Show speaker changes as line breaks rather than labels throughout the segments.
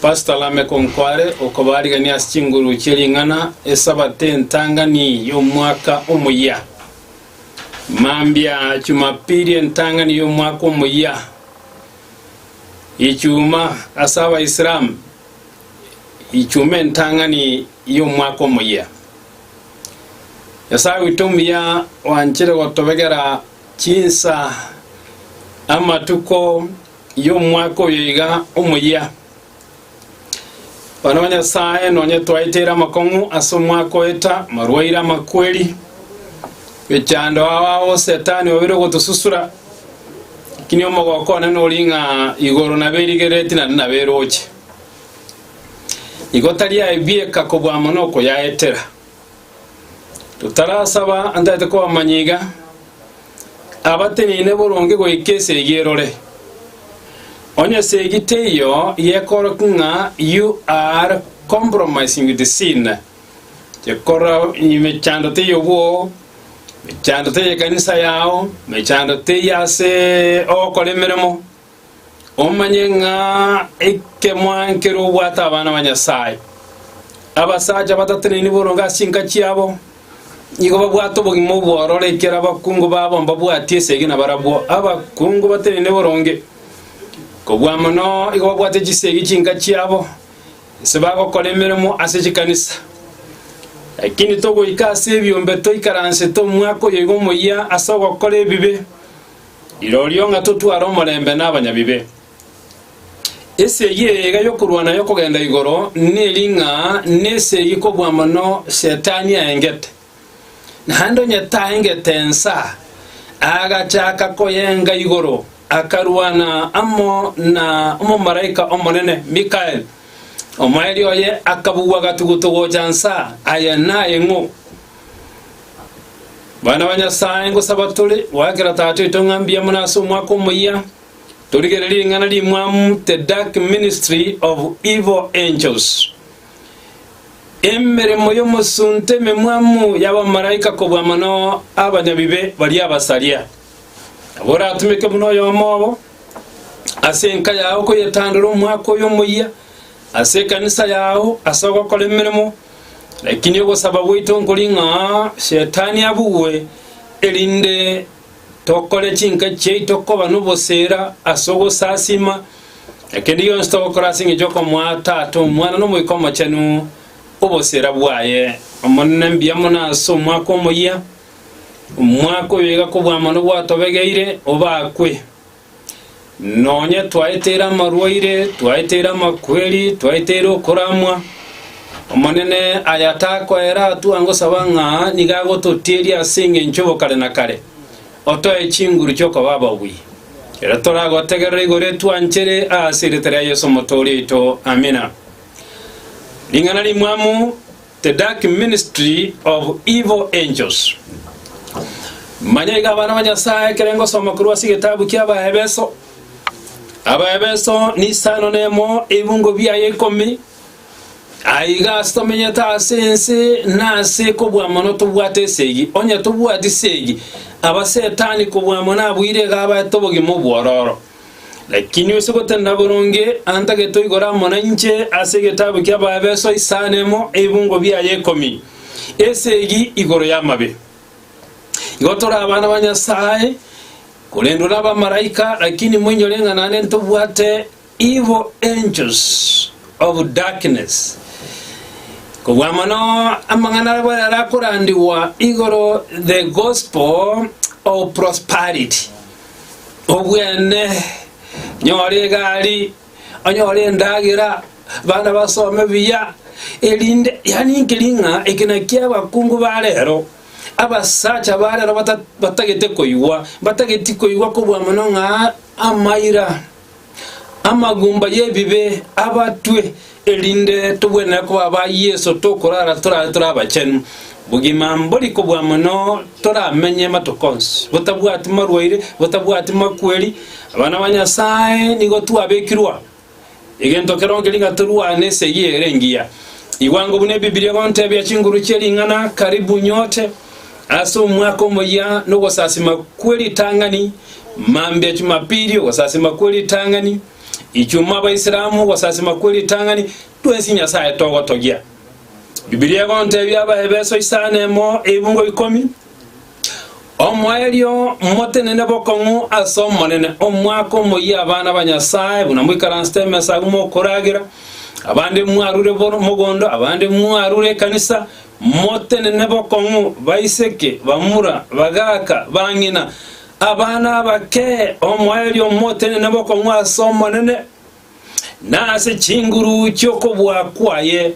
Pastor Lameck Onkware okobaarigania ase chinguru chie ring'ana Esabato entang'ani y'omwaka omoyia. Mambia Jumapili entang'ani y'omwaka omoyia. Ichuma ase Abaisilamu, Ichuma entang'ani y'omwaka omoyia. Nyasae oito omuya oanchire gotobegera chinsa amatuko y'omwaka oyo iga omoyia. Abana ba Nyasae, nonye twaeteire amakong'u ase omwaka oeta, amarwaire, amakweri, emechando ao ao Setani obeire ogotosusura, lakini omogoko one nori ng'a igoro nabo erigerereti naende nabo eroche. Igo tari aye bieka kobua amo nokoyaetera. Totarasaba ntagete kobamanya iga, abateneine boronge goika esegi erore. Onye esegi teiyo, gekorokia ng'a you are compromising with sin. Gekora mechando teiyo bwoo, mechando teiyo ekanisa yao, mechando teiyo ase ogokora emeremo. Omanye ng'a ekemoa nkere obwate abana ba Nyasae. Abasacha batateneini boronge ase chinka chiabo, nigo babwate obogima obwororo ekiagera abakungu babo mbabwati esegi nabarabwo. Abakungu bateneine boronge, kobua mono igo babwate chisegi chinka chiabo, ase bagokora emeremo ase chikanisa. Lakini togoika ase ebiombe toikaransete omwaka oyo iga omoyia ase ogokora ebibe, Rirorio ng'a totware omorembe nabanyabibe. Esegi eye iga y'okorwana y'okogenda igoro neri ng'a nesegi kobua mono Setani aengete. Naende onye taengete ensa, agachaka koyenga igoro, akarwana amo na omomalaika omonene Mikael. Omoerio oye akabugwa gatugutu gocha nsa, aye naye ng'o? Bana ba Nyasae, ngosaba tore goakera Tata oito ng'a mbuya mono ase omwaka omoyia, torigererie ring'ana rimwamu The Dark Ministry of Evil Angels. Emeremo y'omosunte ememwamu y'abamalaika kobua mono abanyabibe baria abasaria. Nabo oratumeke buna oyomo obo ase enka yao koyetandora omwaka oyo omoyia, ase ekanisa yao, ase ogokora emeremo, Lakini ogosaba gwaito nkori ng'a Shetani abugwe, erinde tokore chinka chiaito koba noboseera ase ogosasima, na kende gionsi togokora ase engencho y'okomoa Tata, Omwana, na Omoika Omochenu oboseera bwaye. Omonene mbuya mono ase omwaka omoyia, omwaka oyo iga kobua mono gwatobegeire, obakwe. Nonye twaeteire amarwaire, twaeteire amakweri, twaeteire okoramwa, Omonene aya takoera atwangosaba ng'a nigo agototieria ase engencho bokare na kare, otoe chinguru chi'okoba ababui. Ere toragotegerera igoro etwanchere ase erieta ria Yeso Omotooria oito. Amina. Ring'ana rimwamu The Dark Ministry of Evil Angels. Manya iga abana ba Nyasae ekere ngosoma korwa ase egetabu kia Abaebeso. Abaebeso ni isano nemo ebungo biaye ikomi. Aiga ase tomenyete ase ense nase kobua mono tobwate esegi. Onye tobwati segi, abasetani kobua mono abuire iga abaete obogima obwororo. Lakini ase gotenena boronge antagete oigore amo nainche ase egetabu ki'Abaefeso isano emo ebibungo biaye ikomi, esegi igoro y'amabe. Igo tore abana ba Nyasae, korendwa nabamalaika, lakini moinyore ng'a naende ntobwate evil angels of darkness. Kobua mono amang'ana arabare akorandigwa igoro the gospel of prosperity. Obwene, onyore egari, onyore endagera, abana basome buya, erinde yaani nkeri ng'a eke nakio abakungu ba rero, abasacha ba rero bata batagete koigwa, batageti koigwa kobua mono ng'a amaira, amagumba y'ebibe abatwe, erinde tobwenere koba aba Yeso tokorara torare tore abachenu. Bogima mbori kobua mono toramenye matuko onsi, botabwati marwaire, botabwati makweri. Abana ba Nyasae nigo twabekirwa egento kero nkeri ng'a torwane esegi ere engiya. Igwango buna Ebibilia egontebia chinguru chie ring'ana karibu nyote ase omwaka omoyia nogosasima kwe ritang'ani, mambia Jumapili ogosasima kwe ritang'ani. Ichuma Abaisilamu ogosasima kwe ritang'ani, twensi Nyasae togotogia. Bibilia egontebia Abaefeso isano emo ebungo ikomi, Omoerio motenene bokong'u ase Omonene, omwaka omoyia abana ba Nyasae, buna moikaransete emesa agwo mokoragera, abande mwarure mogondo, abande mwarure ekanisa, motenene bokong'u, baiseke, bamura, bagaka, bang'ina, abana abake, omoerio motenene bokong'u ase Omonene, na ase chinguru chi'okobua kwaye.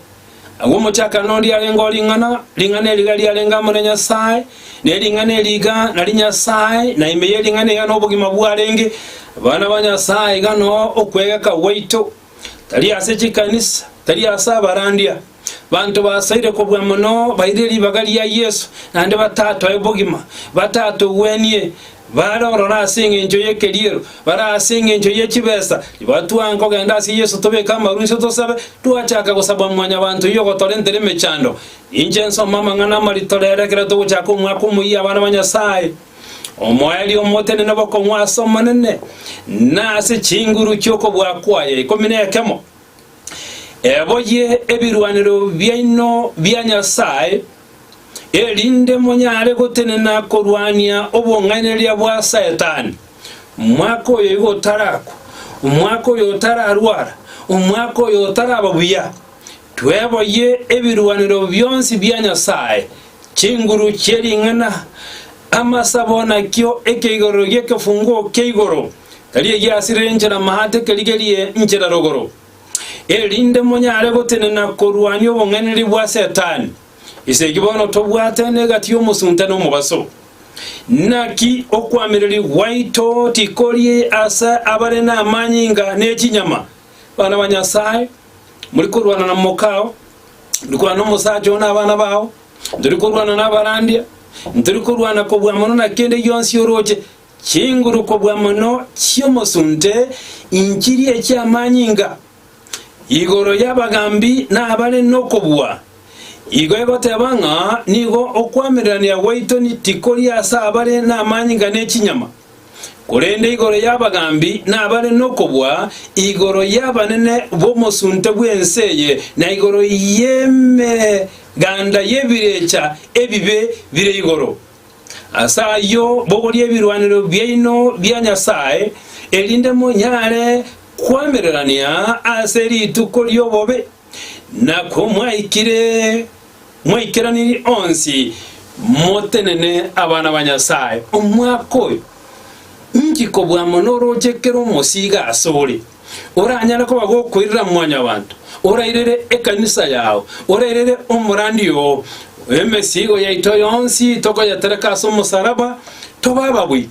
Agwo omochakano onde arenge o ring'ana, ring'ana eriga riarenge amo na Nyasae, ne ring'ana eriga nari Nyasae, na ime ye ring'ana iga nobogima bwarenge. Abana ba Nyasae iga noo okwegeka gwaito, tari ase chikanisa, tari ase abarandia. Banto basaire kobua mono baire ribaga ria Yeso, naende batatoe obogima, batatogwenie, Bare ororo ase engencho y'ekeriero, bare ase engencho ye chibesa, tibatwanga kogenda ase Yeso tobeke amaru inse tosabe, twachaka gosaba mwanyabanto oyio ogotorentera emechando. Inche nsome amang'ana amarito rero ekero togochaka omwaka omoyia abana ba Nyasae. Omoerio omotenene bokong'u ase Omonene, na ase chinguru chi'okobua kwaye. Ikomi na ekemo. Eboyie ebirwanero biaino bia Nyasae, erinde monyare gotenena korwania obong'ainereria bwa Saitani. Omwaka oyo igo otarakwa, omwaka oyo otararwara, omwaka oyo otaraba buya, tweboyie ebirwanero bionsi bia Nyasae, chinguru chie ring'ana, amasabo nakio ekeigorero gi'ekefunguo kia igoro, tari egiasirire inchera maate kerigerie inchera rogoro, erinde monyare gotenena korwania obong'ainereria bwa Setani. Esegi bono tobwate negati y'omosunte na omobaso. Naki okwamereri gwaito tikori ase abare namanyinga ne chinyama. Bana ba Nyasae, muri korwana na mokao, muri korwana nomosacha oo na abana bao, ntori korwana nabarandia, ntori korwana kobua mono na kende gionsi oroche, chinguru kobua mono chi'omosunte inchirie chi'amanyinga. Igoro y'abagambi nabare nokobua. Igo egoteba ng'a nigo okwamererania gwaito tikori ase abare namanyinga ne chinyama, korende igoro y'abagambi nabare nokobua, igoro y'abanene b'omosunte bw'ense eye, na igoro y'emeganda y'ebirecha ebibe bire igoro. Ase ayio bogorie ebirwanero biaino bia Nyasae, erinde monyare kwamererania ase rituko ri'obobe, na komwaikire mwaikeranirie onsi, motenene abana ba Nyasae. Omwaka oyo inki kobua mono oroche kera omosiigo asore, oranyare koba gokoirera mwanyabanto, orairere ekanisa yao, orairere omorandi oo, emesigo yaito yonsi tokoyetereka ase omosaraba, tobe ababui.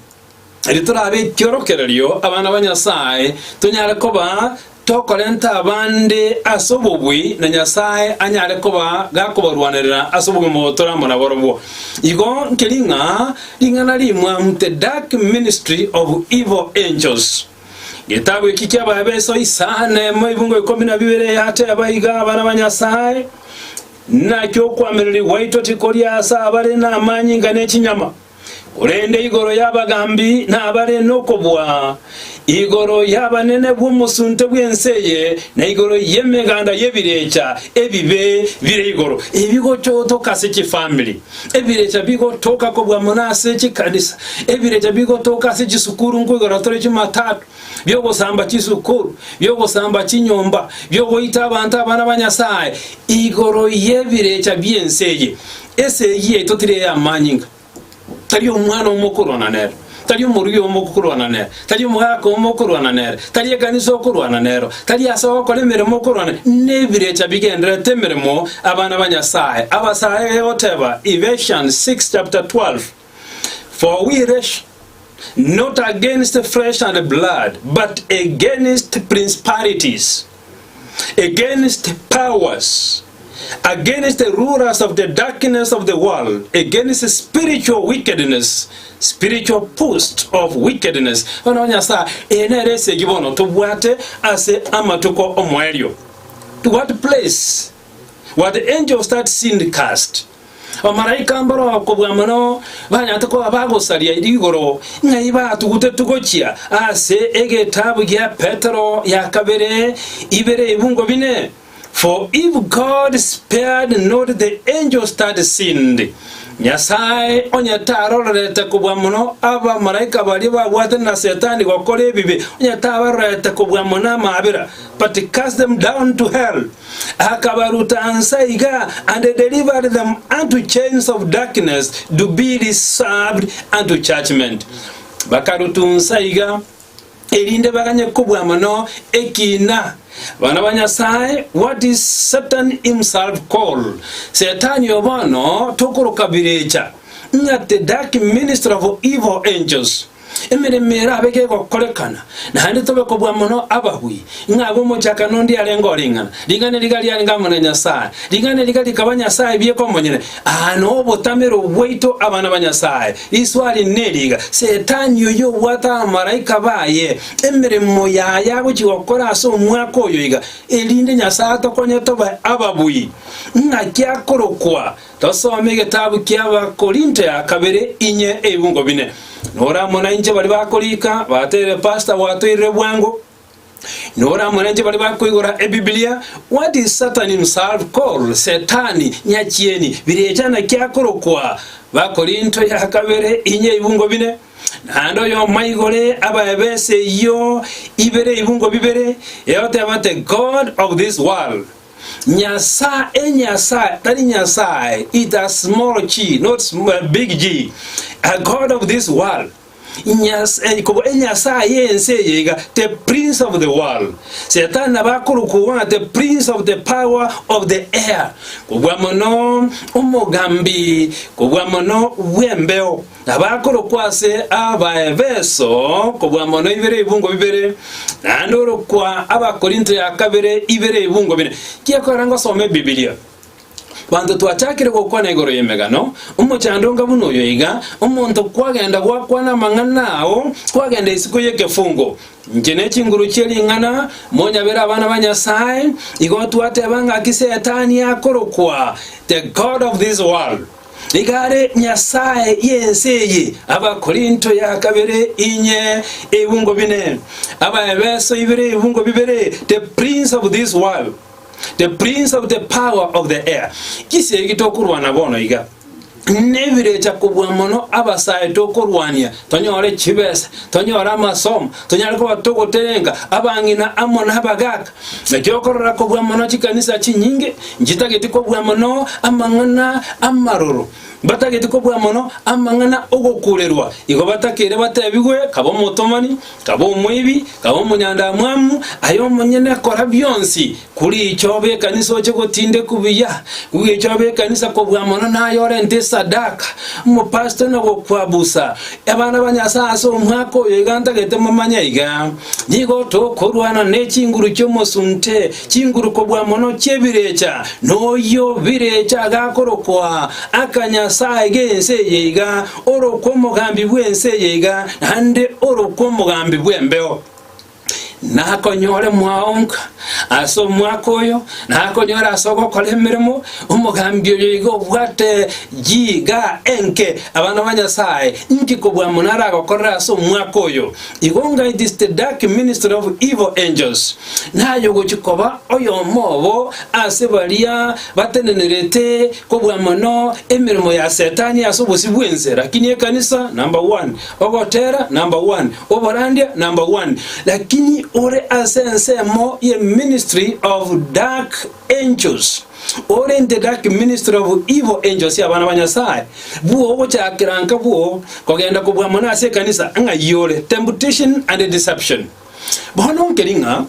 Erio torabe ekiorokererio abana ba Nyasae, tonyare koba tokorenta abande ase obobui, na Nyasae anyare koba gakobarwanerera ase obogima obo tore amo naborobwo. Igo nkeri ng'a ring'ana rimwamu The Dark Ministry of Evil Angels. Getabu eki ki'Abaefeso isano emo ebungo ikomi na bibere yateba iga, Abana ba Nyasae, naki okwamereri gwaito tikori ase abare namanyinga ne chinyama, Korende igoro y'abagambi na abare nokobua, igoro y'abanene bw'omosunte bw'ense eye, na igoro y'emeganda y'ebirecha ebibe bire igoro, ebigochotoka ase chifamiri, ebirecha bigotoka kobua mono ase chikanisa, ebirecha bigotoka ase chisukuru nkoigora tore chimatatu, bi'ogosamba chisukuru, bi'ogosamba chinyomba, bi'ogoita abanto abana ba Nyasae, igoro y'ebirecha bi'ense eye. Esegi yaito teri ey'amanyinga, tari omwana omokorwana nere, tari omorugi omokorwana nere, tari omogaka omokorwana nere, tari ekanisa okorwana nero, tari ase ogokora emeremo okorwana nebirecha bigendererete emeremo abana ba Nyasae. Abasae egoteba Ephesians 6 chapter 12 For we wrestle not against flesh and blood, but against principalities, against powers, against the rulers of the darkness of the world, against spiritual wickedness, spiritual post of wickedness. Bono Nyasae, eye nere esegi bono tobwate ase amatuko omoerio. To what place were the angels that sinned cast? Abamalaika mbaro kobua mono banyarete koba bagosaria rigoro, ng'ai batugutetwe gochia ase egetabu gia Petero ya kabere ibere ebungo bine, For if God spared not the angels that sinned, Nyasae onye tarorerete kobua mono abamalaika baria babwatane na Setani gokora ebibe, onye tabarorerete kobua mono amaabera, but cast them down to hell, akabaruta anse iga, and delivered them unto chains of darkness to be reserved unto judgment. Bakarutwa nsa iga, erinde baganye kobua mono ekina. Bana ba Nyasae, what is Satan himself called? Setani o bono tokoroka birecha, ng'a the dark minister of evil angels. Emeremo erabe gegokorekana, naende tobe kobua mono ababui, ng'a agwo omochakano onde arenge oring'ana. Ring'ana riga riarenge amo na Nyasae, ring'ana riga rikaba Nyasae bieka omonyene. Aa nobotamero bwaito abana ba Nyasae. Riswali neriga, Setani oyio obwate abamalaika baye, emeremo yaye agochia gokora ase omwaka oyo iga, erinde Nyasae atokonye tobe ababui. Ng'aki akorokwa? Tosome egetabu ki'Abakorinto ya kabere inye ebibungo bine. Nore amo nainche baria bakorika, bateire Pastor gwatoire bwango. Nore amo nainche baria bakoigora Ebibilia, What is Satan himself called? Setani, nyachieni, birecha naki akorokwa? Bakorinto ya kabere inye ebibungo bine. Naende oyomo aigore Abaefeso eyio ibere ebibungo bibere, egoteba The God of this world. Nyasae, Enyasae, tari Nyasae, it a small g, not sm big G, a God of this world. Nyas, eh, kobo enyasae y'ense eye iga, the prince of the world. Setani nabo akorokwa ng'a the prince of the power of the air, kobua mono omogambi, kobua mono bw'embeo. Nabo akorokwa ase Abaefeso kobua mono ibere ebibungo bibere, naende orokwa Abakorinto ya kabere ibere ebibungo bine. Kiekogera ngosoma Ebibilia. Banto twachakire gokwana igoro y'emegano, omochando onga buna oyo iga, omonto kwagenda gwakwana amang'ana ao, kwagenda isiko y'ekefungo. Inche ne chinguru chie ring'ana, monyabere abana ba Nyasae, igo twateba ng'aki Setani akorokwa, the god of this world. Iga are Nyasae y'ense eye. Abakorinto ya kabere inye ebibungo bine, Abaefeso ibere ebibungo bibere, the prince of this world, the prince of the power of the air. Chisegi tokorwana bono iga nebirecha kobua mono abasae tokorwania tonyore chibesa, tonyore amasomo, tonyare koba togoterenga abang'ina amo nabagaka. Naki okorora kobua mono chikanisa chinyinge nchitageti kobua mono amang'ana amaroro, mbatageti kobua mono amang'ana ogokurerwa. Igo batakeire batebigwe, Kaba omotomani, kaba omoibi, kaba omonyandamwamu, aye omonyene kora bionsi, kuriicha obe ekanisa oche gotindekwa buya, kuriicha obe ekanisa kobua mono naye orente esadaka, omopastor na gokwabusa abana ba Nyasae ase omwaka oyo iga ntagete momanye iga. Nigo tokorwana ne chinguru chi'omosunte, chinguru kobua mono chi'ebirecha, noyio birecha agakorokwa akanyasae g'ense eye iga, orokwe omogambi bw'ense eye iga, naende orokwe omogambi bw'embeo. Nakonyore mwaonka ase omwaka oyo, nakonyore ase ogokora emeremo, omogambi oyo iga obwate jiga enke. Abana ba Nyasae, inki kobua mono aragokorere ase omwaka oyo? Igo ng'a it is the dark ministry of evil angels, naye ogochia koba oyomo obo ase baria batenenerete kobua mono emeremo ya Setani ase obosio bw'ense. Lakini ekanisa number one, ogotera number one, oborandia number one, lakini ore ase ensemo ye ministry of dark angels. Ore in the dark ministry of evil angels abana ba Nyasae, bwo ogochakera nka bwo kogenda kobua mono ase ekanisa ng'ai ore, temptation and deception. Bono nkeri ng'a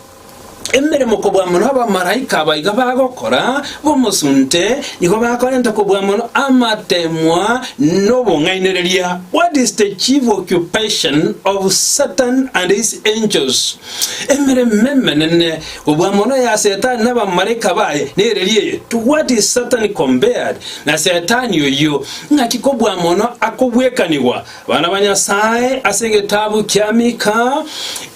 emeremo kobua mono abamalaika aba iga bagokora b'omosunte nigo bakorenta kobua mono amatemwa nobong'ainereria. What is the chief occupation of Satan and his angels? Emeremo emenene Kobua mono ya Setani na abamalaika baye nereri eye, To what is Satan compared? Na Setani oyio, ng'aki kobua mono akobwekanigwa? Abana ba Nyasae ase egetabu kia Mika.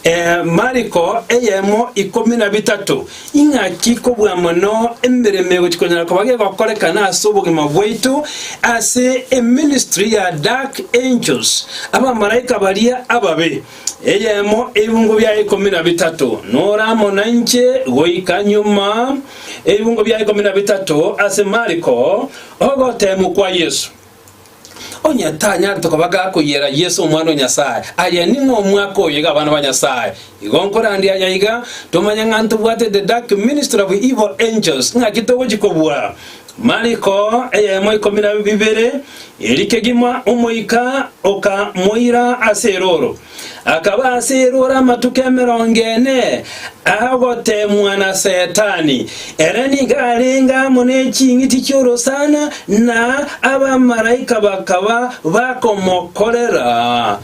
Mariko eyemo 13, Ing'aki kobua mono emeremo egochia konyara koba gegokorekana ase obogima bwaito ase eministry ya dark angels, abamalaika baria ababe. Eyemo ebibungo bia 13, Nore amo nainche goika nyuma. Ebibungo bia 13 ase Mariko, ogoteemwa kwa Yeso. Onye tanyarete koba gakoyiera Yeso Omwana o Nyasae, aye ning'o omwaka oyo iga abana ba Nyasae? Igo nkorandia aya iga, tomanye ng'a ntobwate the dark ministry of evil angels, ng'aki togochia kobua. Mariko eyemo 12, Eri kegima omoika okamoira ase erooro. Akaba ase erooro amatuko emerongo ene, agoteemwa na Setani. Ere nigo arenge amo ne ching'iti chi'orosana, na abamalaika bakaba bakomokorera,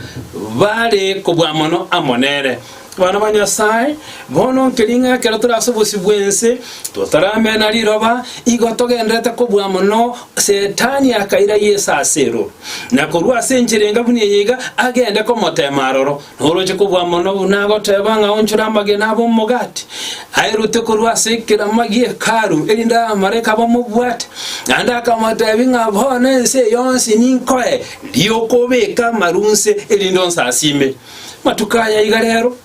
bare kobua mono amo nere. Abana ba Nyasae, bono nkeri ng'a ekero tore ase obosio bw'ense, totaramena riroba, igo togendererete kobua mono. Setani akaira Yeso ase eroro, na korwa ase enchera enga buna eye iga agende komoteema aroro. Noroche kobua mono buna agoteba ng'a onchore amagena abe omogati, aerute korwa ase ekerama gie Hekalu, erinde abamalaika bamobwate. Naende akamotebia ng'a bono ense eye yonsi ninkoe, riokobeka amaru nse, erinde onsasime. Matuko aya iga rero,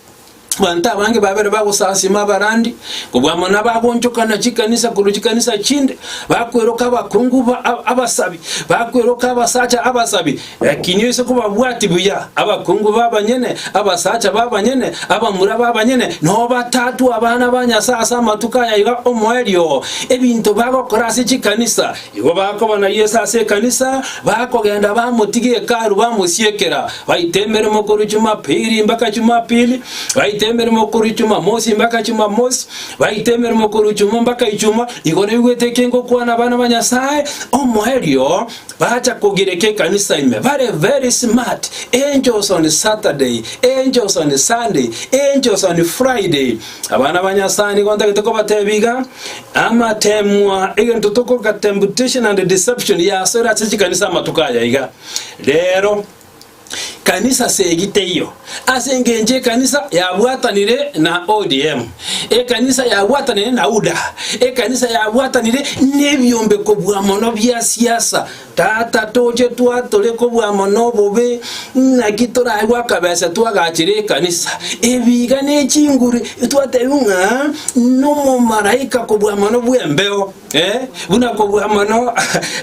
abanto abange babere bagosasima abarandi, kobua mono abagonchokana chikanisa korwa chikanisa chinde, bakweroka abakungu ba abasabi, bakweroka abasacha abasabi, lakini oise kobabwati buya, abakungu b'abanyene, abasacha b'abanyene, abamura b'abanyene, nobatatwe abana ba Nyasae ase amatuko aya iga omoerio, ebinto bagokora ase chikanisa, Igo bakoba na Yeso ase ekanisa, bakogenda bamotiga Hekalu bamosiekera, baita emeremo korwa Jumapili mpaka Jumapili, baita emeremo korwa Jumamosi mpaka Jumamosi, baita emeremo korwa Ijumaa mpaka Ijumaa. Igo naigwete eke ngokwana abana ba Nyasae, omoerio bacha kogireka ekanisa ime, bare very smart, angels on Saturday, angels on Sunday, angels on Friday. Abana ba Nyasae nigo ntagete kobatebia iga, Amateemwa, egento tokoroka temptation and deception yasoire ase chikanisa amatuko aya iga. Rero, kanisa segi teiyo, ase engencho ekanisa yabwatanire na ODM, ekanisa yabwatanire na UDA, ekanisa yabwatanire nebiombe kobua mono bia siasa. Tata toche twatore kobua mono obobe, naki toraegwe akabesa twagachire ekanisa. Ebiiga ne chinguru twatebiwa ng'a nomomalaika kobua mono bw'embeo, eh, buna kobua mono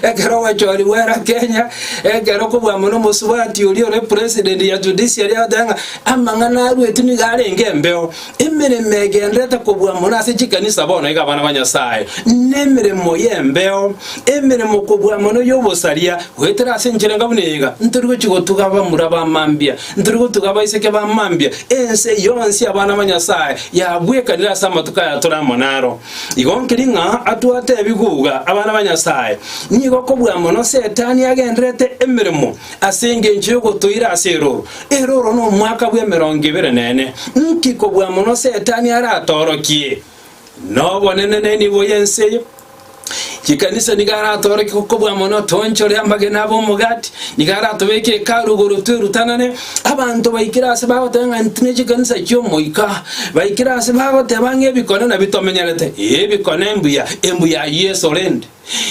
ekero ogwechorigwa era Kenya, ekero kobua mono omosubati oria ore president ya judiciary agoteba ng'a amang'ana aruetwe nigo arenge embeo. Emeremo egendererete kobua mono ase chikanisa bono iga abana ba Nyasae, nemeremo y'embeo, emeremo kobua mono y'obosaria, goetera ase enchera enga buna eye iga, ntori gochia gotuga abamura ba mambia, ntori gotuga abaiseke ba mambia, ense yonsi abana ba Nyasae yabwekanire ase amatuko aya tore amo naro. Igo nkeri ng'a atwate ebiguga abana ba Nyasae, nigo kobua mono Setani agendererete emeremo ase engencho y'ogotoira ase eroro. Eroro nomwaka bw'emerongo ebere nene. Nki kobua mono Setani aratoorokie? Nobonene nenibo y'ense eye. Chikanisa nigo aratoorokie kobua mono toonchore amagena abe omogati, nigo aratobeke Hekalu igoro twerutanane. Abanto baikire ase bagoteba ng'a intwe ne chikanisa chi'omoika, baikire ase bagoteba ng'a ebikone nabio tomenyerete. Ee, ebikone mbuya, embuya Yeso rende.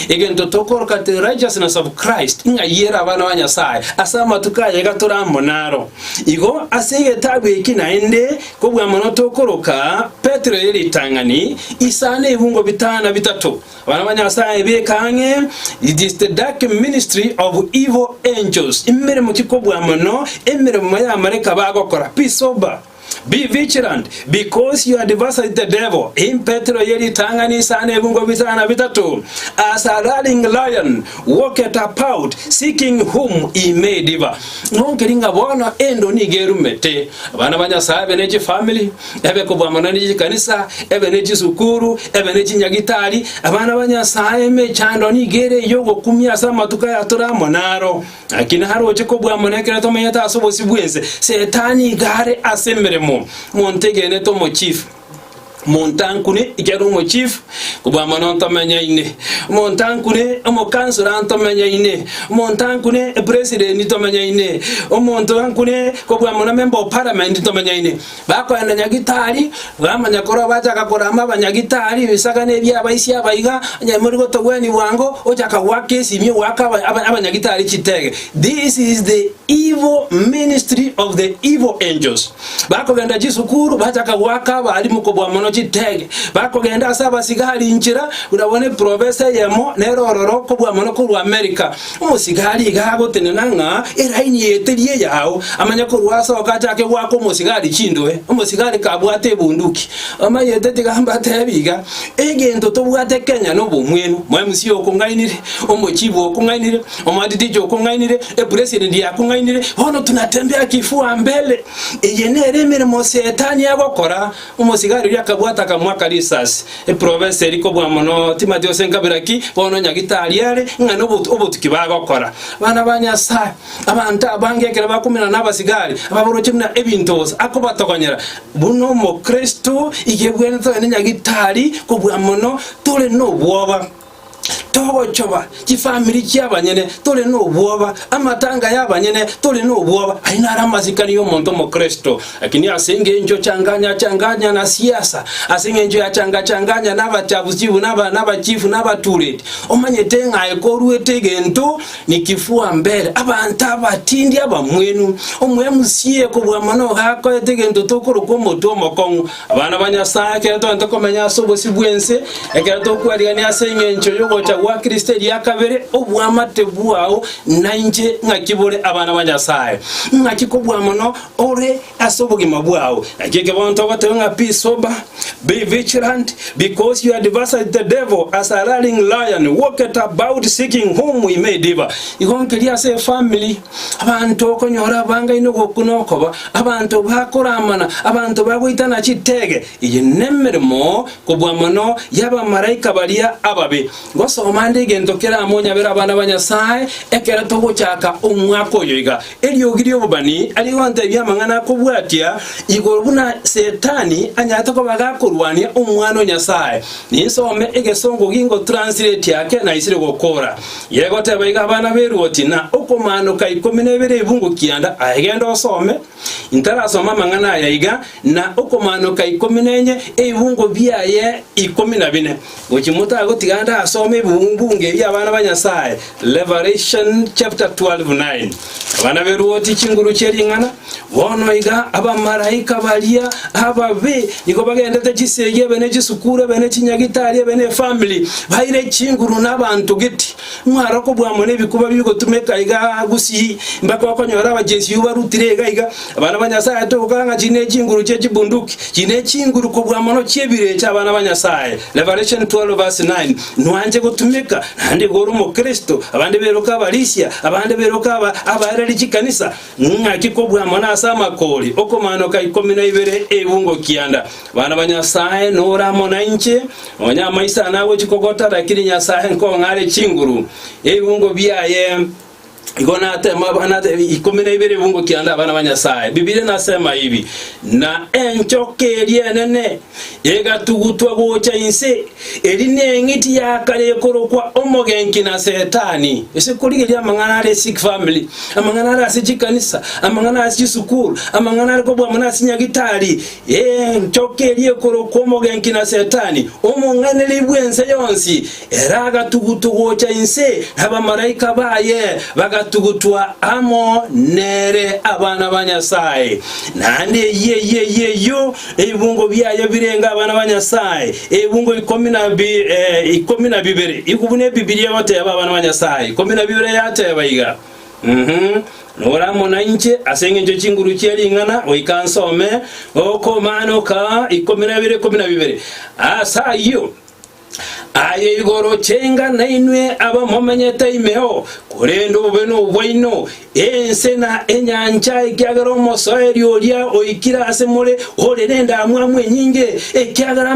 Egento tokoroka the righteousness of Christ, ng'a ere abana ba Nyasae, ase amatuko aya iga tore amo naro. Igo ase egetabu eki naende kobua mono tokoroka Petero ye ritang'ani, isano ebungo bitano bitato, abana ba Nyasae beka ang'e, it is the dark ministry of evil angels, emeremo ki kobua mono emeremo y'amareka bagokora, be sober. Be vigilant, because your adversary the devil, in Petero ye ritang'ani isano ebungo bitano na bitato, as a roaring lion, walketh about, seeking whom he may devour. Nonkeri ng'a bono endo nigo erumete abana ba Nyasae ebe ne chifamiri, ebe kobua mono ne chikanisa, ebe ne chisukuru, ebe ne chinyagitari. Abana ba Nyasae emechando nigo ere ey'ogokumia ase amatuko aya tore amo naro. Naki naroche kobua mono ekero tomenyete ase obosio bw'ense, Setani iga are ase emeremo. Monto egenete omochief. Montankune ekero omochief kobua mono ntomenyaine, omontankune omokansora ntomenyaine, omontankune epresident tomenyaine, omonto ankune kobua mono member of parliament ntomenyaine. Bakoenda nyagitari, bamanya korwa bachaka korama abanyagitari, ebisagane ebia abaisia abaiga, onye mori gotogwenia bwango, ochaka goaka esimi ogoaka aba aba abanyagitari chitege. This is the evil ministry of the evil angels. Bakogenda chisukuru, bachaka goaka abalimu kobua mono chitege. Bakogenda ase abasigari inchera, buna bono eprofesa eyemo nere ororo kobua mono korwa America. Omosigari iga agotenena ng'a eraini eye teri eyao, amanye korwa asoke achake goaka omosigari chindoe. Omosigari kabwate ebunduki. Omanyete tiga mbatebi iga, egento tobwate Kenya nobomwenu. Mo MC okong'ainire, omochibu okong'ainire, Omoadidija okong'ainire, epresident yakong'ainire, bono tunatembea kifua mbele. Eye nere emeremo Setani agokora. Omosigari oria akabwata akamwaka risasi. Eprovince eria kobua mono timati gose nkabira ki, bono nyagitari are ng'a nobotu obotuki bagokora. Bana ba Nyasae, abanto abange ekero bakomenana nabasigari, ababoroche buna ebinto bosa, akobatogonyera. Buna omokristo, iga ebwenerete togende nyagitari kobua mono tore nobwoba. Togochoba chifamiri chi'abanyene, tore nobwoba, amatanga y'abanyene, tore nobwoba. Ayio naro amasikani y'omonto omokristo. Lakini ase engencho changanya changanya na siasa, ase engencho ya changa changanya na abachabuchibu na aba- na abachifu na abatureti, omanyete ng'a aye koruete egento ni kifua mbele. Abanto abatindi abamwenu, omoMCA kobua mono iga akoete egento tokorokwa omotwe omokong'u. Abana ba Nyasae, ekero togento komenya ase obosio bw'ense, ekero tokwarigania ase engencho y'ogocha gwa Kristo eria kabere, oboamate bwao nainche ng'aki bore abana ba Nyasae? Ng'aki kobua mono ore ase obogima bwao? Naki eke bono togoteba ng'a be sober, be vigilant, because your adversary the devil as a roaring lion walketh about seeking whom he may devour. Igo nkeria ase efamiri. Abanto okonyora abangaine ogokuna okoba, abanto bakoramana, abanto bagoitana chitege. Eye nemeremo kobua mono y'abamalaika baria ababe. Ngosoma nde egento keramonyabere abana ba Nyasae ekero togochaka omwaka oyo iga. Eriogi ri'obobani rigontebia amang'ana akobwatia igoro buna Setani anyarete koba gakorwania Omwana o Nyasae. Ninsome egesongo gingotranslate ake naisire gokora. Yegoteba iga abana b'eruoti na okomaanoka ikomi na ebere ebungo kianda, aye genda osome, intarasoma amang'ana aya iga, na okomaanoka ikomi na enye ebibungo biaye ikomi na bine. Gochia motagotiga ndasome ebibungo ebi abana ba Nyasae, Revelation chapter 12 9. Abana b'eruoti chinguru chie ring'ana, bono iga abamalaika baria ababe nigo bagendete chisegi ebe ne chisukuru ebe ne chinyagitari ebe ne efamiri, baire chinguru nabanto gete. Mwaro kobua amo nebikuba bigotumeka iga gusii, mpaka okonyora abaJSU barutire iga iga. Abana ba Nyasae togokora ng'a chiri ne chinguru chie chibunduki, chiri ne chinguru kobua mono chi'ebirecha abana ba Nyasae. Revelation 12 verse 9. Nwanche gotumeka, naende igo ore omokristo, abande beroke abarisia, abande beroke aba abaereri chikanisa, ng'aki kobua mono ase amakori, okomanoka ikomi na ibere ebungo kianda. Abana ba Nyasae nore amo nainche, nonya amaiso ane agochia kogota, lakini Nyasae nkong'are chinguru, ebungo biaye Igo natema abana ikomi na ibere ebungo kianda abana ba Nyasae. Bibilia nasema ibi, Na enchoka eria enene egatugutwa gocha inse, eri neng'iti ya kare ekorokwa Omogenki na Setani. Ase korigereria amang'ana are sick family, amang'ana are ase chikanisa, amang'ana ase chisukuru, amang'ana are kobua mono ase nyagitari, enchoka eria ekorokwa Omogenki na Setani, omong'ainereria bw'ense yonsi, Ere agatugutwa gocha inse, na abamalaika baye bagatugutwa amo nere. Abana ba Nyasae. Naende eyio eyio eyio eyio ebibungo biaye birenge abana ba Nyasae, ebibungo ikomi na bi, eh, ikomi na bibere. Igo buna Ebibilia egoteba abana ba Nyasae, ikomi na bibere yateba iga. Mhm. Nore amo nainche ase engencho chinguru chie ring'ana goika nsome okomanoka ikomi na bibere ikomi na bibere. Ase ayio Aye igoro chenga nainwe abamomenyete imeo. Korende obobe nobwaino, ense na enyancha, ekiagera omosoeri oria oikire ase more ore nendamwamu enyinge, ekiagera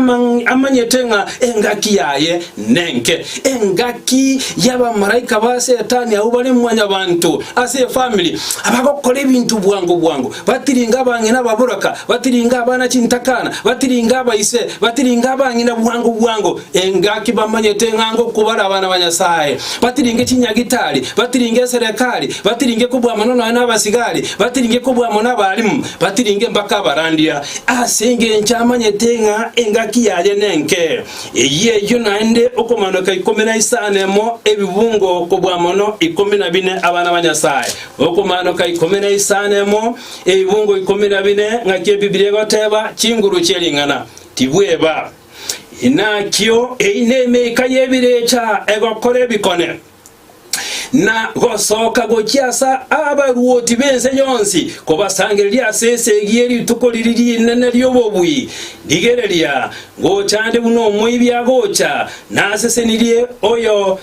amanyete ng'a engaki yaye nenke. Engaki y'abamalaika ba Setani abwo bare mwanyabanto ase efamiri, abagokora ebinto bwango bwango, batiringe abang'ina ababoraka, batiringe abana chintakana, batiringe abaise, batiringe abang'ina bwango bwango, engaki bamanyete ng'a ngokobare abana ba Nyasae, batiringe chinyagitari, batiringe eserekari, batiringe kobua mono nonya nabasigari, batiringe kobua mono abalimu, batiringe mpaka abarandia, ase engencho amanyete ng'a engaki yaye nenke. Eyio eyio naende okomanoka ikomi na isano emo ebibungo kobua mono ikomi na bine abana ba Nyasae. Okomanoka ikomi na isano emo ebibungo ikomi na bine ng'aki Ebibilia egoteba chinguru chie ring'ana tibweba. Inakio eyio nemeika y'ebirecha egokora ebikone, na gosoka gochia ase abaruoti b'ense yonsi, kobasangereria ase esegi ye rituko riria rinene ri'obobui. Rigereria, ngocha ande buna omoibi agocha, nasesenirie oyo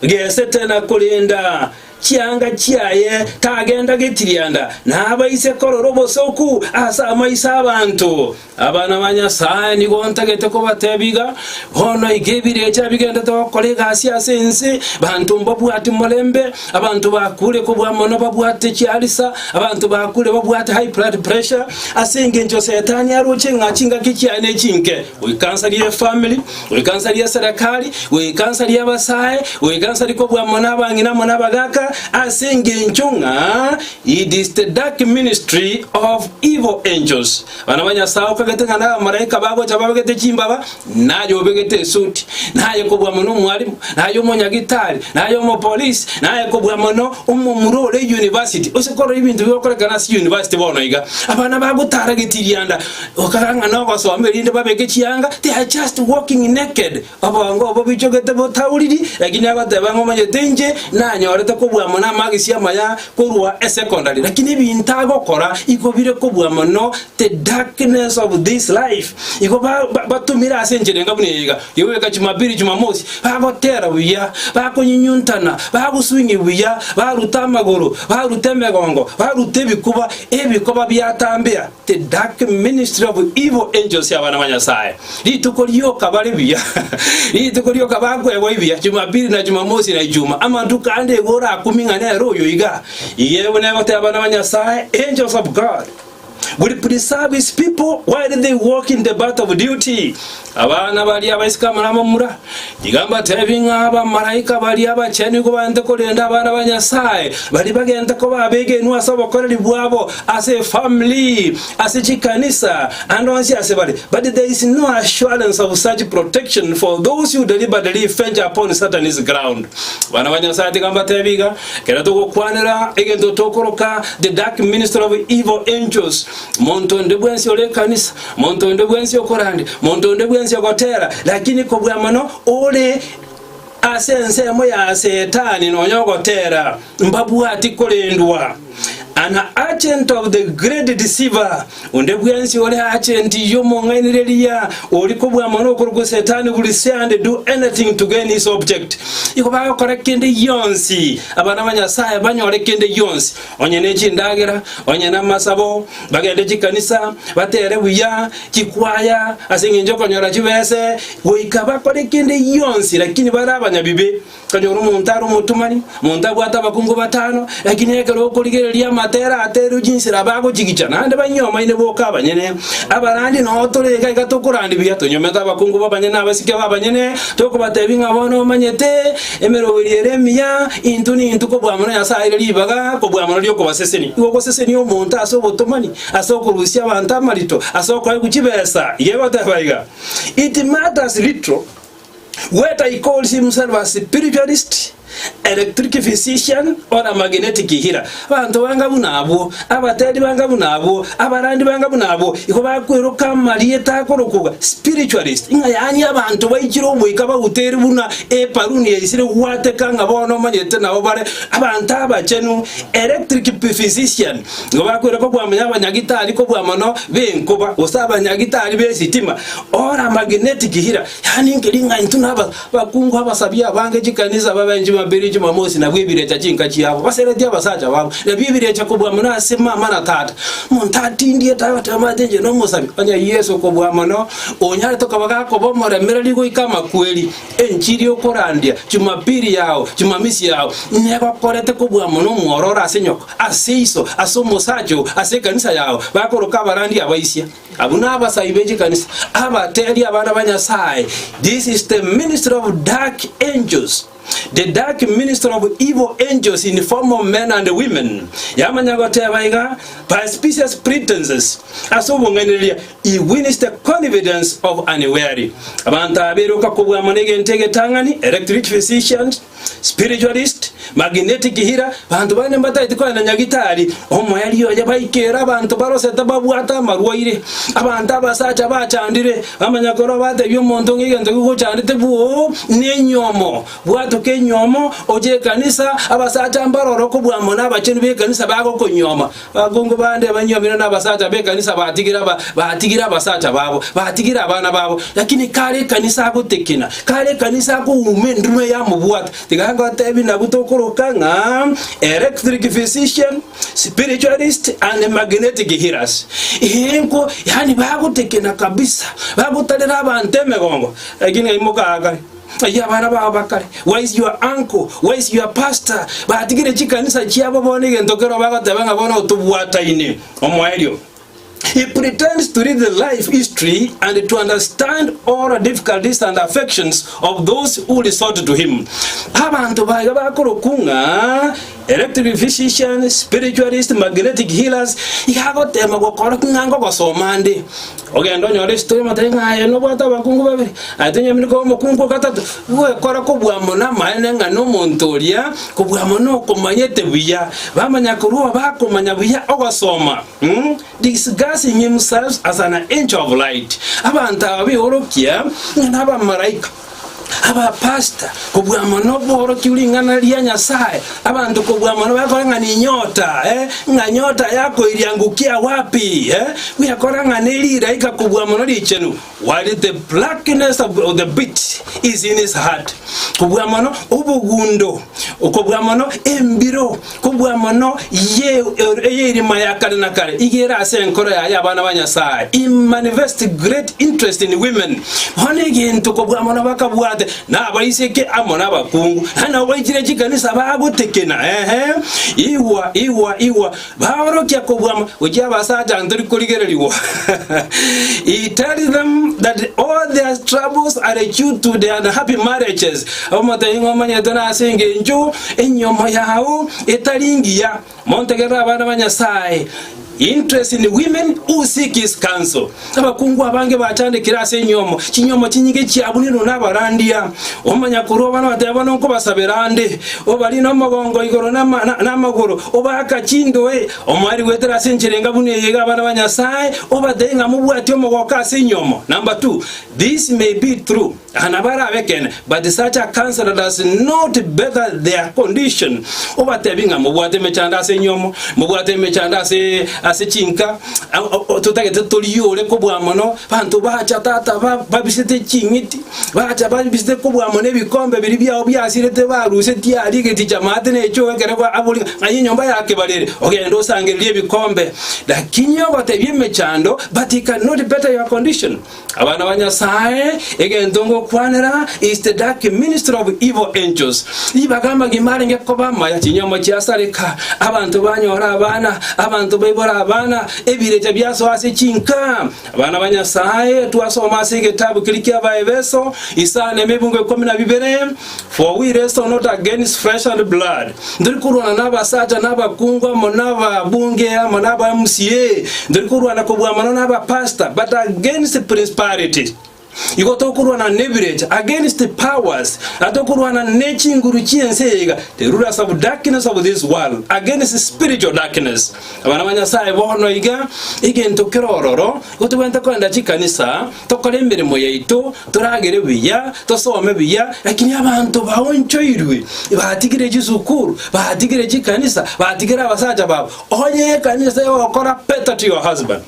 gesete na korenda chianga chiaye, tagenda getirianda, nabaise korora obosoku ase amaiso 'abanto. Abana ba Nyasae, nigo ntagete kobatebia iga, Bono iga ebirecha bigendete gokora egasi ase ense, banto mbabwati morembe, abanto bakure kobua mono babwate chiarisa, abanto bakure babwate high blood pressure, ase engencho Setani aroche ng'a chingaki chiaye nechinke. Goika nsarie efamiri, goika nsarie eserekari, goika nsarie abasae, goika nsarie kobua mono abang'ina amo nabagaka, ase engencho ng'a it is the dark ministry of evil angels. Abana ba Nyasae okagete ng'a nabamalaika bagocha babegete chimbaba, naye obegete esuti, naye kobua mono omwalimu, naye omonyagitari, naye omopolisi, naye kobua mono omomura ore university. Ase korora ebinto bigokorekana ase university bono iga, abana bagotara getirianda, okaga ng'a nogosoma erinde babeke chianga, they are just walking naked. Obongo obo bichogete botauriri, lakini agoteba ng'a omanyete inche nanyorete kobua mono amagisi amaya korwa esecondary, lakini ebinto agokora igo bire kobua mono the darkness of this life. Igo ba batumire ase enchera enga buna eye iga, goika Jumapili, Jumamosi, bagotera buya, bakonyunyuntana, bagoswingi buya, baruta amagoro, baruta emegongo, baruta ebikuba, ebikoba biatambea. The dark ministry of evil angels abana ba Nyasae. Rituko rioka bare buya, rituko rioka bakwegwa ebiya, Jumapili na Jumamosi na Ijuma. Amatuko ande igo orakumie ng'a nere oyo iga. Iga buna egoteba abana ba Nyasae, angels of God will preserve his people while they walk in the path of duty. Abana baria abaiseke amo nabamura, tiga mbateebie ng'a abamalaika baria abachenu nigo baente korenda abana ba Nyasae, baria bagente koba abegenwa ase obokoreri bwabo, ase efamiri, ase chikanisa, ande onsi ase bare. But there is no assurance of such protection for those who deliberately venture upon Satan's ground. Abana ba Nyasae tiga mbateebie iga, ekero togokwanera egento tokoroka the dark ministry of evil angels, monto onde bwensi ore ekanisa, Monto onde bwensi okorandia, monto onde bwensi ogotera, lakini kobua mono ore ase ensemo ya Setani nonya ogotera, mbabwati korendwa. An agent of the great deceiver, onde bwensi ore agent y'omong'ainereria ori kobua mono okorokwa Setani will say and do anything to gain his object. Igo bagokora kende gionsi, abana ba Nyasae banyore kende gionsi, onye ne chindagera, onye namasabo, Bagende chikanisa, batere buya chikwaya ase engencho y'okonyora chibese, goika bakore kende gionsi, lakini bare abanyabibe. Okonyora omonto are omotomani, omonto abwate abakungu batano, lakini ekero okorigereria amatera aterwe chinsera bagochigicha, naende banyomaine boka abanyene. Abarandi noo tore iga iga tokorandi buya, tonyomete abakungu b'abanyene abasike b'abanyene, tokobatebia ng'a bono omanyete emeroberi ere emiya, intwe nintwe kobua mono Nyasae aire ribaga kobua mono ri'okobasesenia. Igo ogosesenia omonto ase obotomani, ase okorusia abanto amarito, ase okoegwa chibesa, iga egoteba iga, It matters little whether he calls himself a spiritualist, electric physician, or a magnetic healer. Abanto banga buna abwo, abateri banga buna abwo, abarandi banga buna abwo, igo bakweroka amarieta akorokwa spiritualist, ng'a yaani abanto baichire omoika bauteire buna eparuni yaisire gwateka ng'a bono omanyete nabo bare abanto abachenu, electric physician, igo bakweroka kwamanya abanyagitari kobua mono b'enkoba, gose abanyagitari b'esitima, or a magnetic healer, yaani nkeri ng'a intwe naba abakungu abasabi abange chikanisa babe. Chumapili, Chumamosi nabwo ebirecha chinka chiabo, baseretie abasacha babo, nabio ebirecha kobua mono ase mama na tata. Monto atindiete agateba omanyete inche nomosabi, onye Yeso kobua mono, onyarete koba gakoba omoremereri goika amakweri, enchiri okorandia, Chumapili yao, Chumamisi yao, negokorete kobua mono omwororo ase nyoko, ase iso, ase omosacha oo, ase ekanisa yao, bakoroka abarandia abaisia. Abwo nabasai be chikanisa, abateria abana ba Nyasae, This is the ministry of dark angels, the dark ministry of evil angels in form of men and women. Yamanya goteba iga, by specious pretenses, ase obong'ainereria, he wins the confidence of unwary. Abanto aba beroka kobua mono egento egetang'ani, electric physicians, Spiritualist, magnetic healer, banto bande mbataeti koenda nyagitari, omoerio oye baikere abanto barosete babwate amarwaire, abanto abasacha bachandire, bamanya korwa batebia omonto ng'a egento kegochandete bwoo nenyomo, bwatoka enyomo, oche ekanisa, abasacha mbarore okobua mono abachenu b'ekanisa bagokonyoma. Abakungu bande banyuomire nabasacha b'ekanisa batigire aba, batigire abasacha babo, batigire abana babo, lakini kare ekanisa agotekena, kare ekanisa akouma enduruma yamobwata. Tiga ngotebi nabwo tokoroka ng'a electric physician, spiritualist and magnetic healers. Enko, yaani bagotekena kabisa, bagotarera abanto emegongo, lakini ng'ai mokaakare? Ayio abana bao bakare, Where is your uncle? Where is your pastor? Batigire chikanisa chiabo bono egento kero bagoteba ng'a bono tobwataine. Omoerio. He pretends to read the life history and to understand all the difficulties and affections of those who resort to him. Abanto baiga bakorokwa ng'a electric physician, spiritualist, magnetic healers, iga agotema gokora ng'a ngogosoma nde. Ogende onyore estori omotebi ng'a aye nobwate abakungu babere, aye tonyomire koba omokungu o gatato. Gwekora kobua mono amaene ng'a nomonto oria, kobua mono okomanyete buya. Bamanya korwa oo bakomanya buya ogosoma, mm, disguising himself as an angel of light. Abanto aba beorokia ng'a nabamalaika. Abapastor, kobua mono borokia ring'ana ria Nyasae, abanto kobua mono bakora ng'a ninyota, eh, ng'a nyota yakoiria ngukia wapi, eh, bwekora ng'a neriraika kobua mono richenu, while the blackness of the bit is in his heart. Kobua mono obogundo, kobua mono embiro, Kobua mono ye ey'eirima ya kare na kare iga ere ase enkoro yaye abana ba Nyasae. He manifest great interest in women. Bono egento kobua mono bakabwate nabaiseke amo nabakungu, naende nabo baichire chikanisa bagotekena, ehe, igwa, igwa, igwa, baorokia kobua mo gochia abasacha ntori korigererigwa. He tells them that all their troubles are due to their unhappy marriages. Omotebi ng'a omanyete nase engencho Enyomo yao etari ngiya. Montegerere abana ba Nyasae. Interest in women who seek his counsel. Abakungu abange bachandekire ase enyomo, chinyomo chinyinge chiabunirwe nabarandia. Omanya korwa abana bateba bono nkobasabera ande, obarine omogongo igoro namagoro, obaaka chindoe. Omoerio goetera ase enchera enga buna eye iga abana ba Nyasae, obatebie ng'a mobwatie omogoko ase enyomo. Number two, this may be true. Aa nabo arabe ekeene, but such a counselor does not better their condition. Obatebi ng'a mobwate emechando ase enyomo, mobwate emechando ase ase chinka, totagete toriore kobua mono, banto bacha tata ba babisete ching'iti, bacha babisete kobua mono ebikombe biria biao biasirete barusetie aria egeticha maate na echoo ekero ba abori ng'a aye enyomba ya kebarere, ogende osangererie ebikombe. Lakini obatebie emechando, but he cannot better your condition. Abana ba Nyasae, egento ngokwanera is the dark ministry of evil angels. Ribaga amagima arenge koba amaya, chinyomba chiasareka, abanto banyora abana, abanto baibora abana, ebirecha biasoa ase chinka. Abana ba Nyasae, twasoma ase egetabu keria kia Abaefeso, isano emebungo ikomi na bibere, For we wrestle not against flesh and blood. Ntori korwana nabasacha na abakungu amo nababunge amo naba MCA, ntori korwana kobua mono nabapastor, but against principalities. Igo tokorwana nebirecha, against powers, na tokorwana ne chinguru chi'ense eye iga, the rulers of darkness of this world, against spiritual darkness. Abana ba Nyasae bono iga, egento kere ororo, igo tobwenerete kogenda chikanisa, tokore emeremo yaito, Toragere buya, tosome buya, lakini abanto baonchoirwe, batigire chisukuru, batigire chikanisa, batigire abasacha babo. Onye ekanisa egokora better to your husband.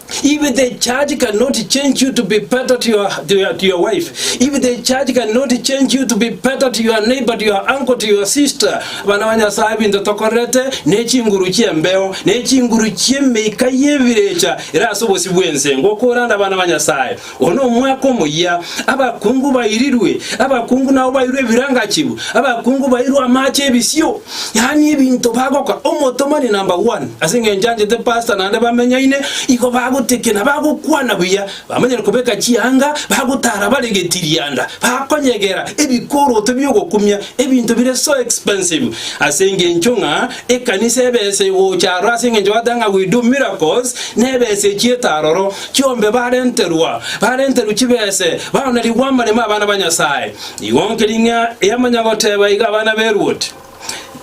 If the church cannot change you to be better to your, to your, to your wife, if the church cannot change you to be better to your neighbor, to your uncle, to your sister, abana ba Nyasaye ebinto tokorerete ne chinguru chi'embeo, ne chinguru chi'emeika y'ebirecha ere ase obosio bw'ense. Ngokorande abana ba Nyasaye, oyo nomwaka omoyia, abakungu bairirwe, abakungu nabo bairwe ebirangachibu, abakungu bairwe amache ebisio, yaani ebinto bagokora. Omotomani number one, ase eng'encho anchete pastor naende bamenyaine, igo bagotekena, bagokwana buya, bamanyire kobeka chianga, bagotara bare getirianda, bakonyegera ebikoroto bi'ogokumia, ebinto bire so expensive, ase engencho ng'a ekanisa ebesa egocha aroro ase engencho bateba ng'a we do miracles, nebesa echiete aroro, Chiombe barenterwa, barenterwe chibese, baonerigwe amaremo abana ba Nyasae. Igo nkeri ng'a yamanya goteba iga abana b'eruoti.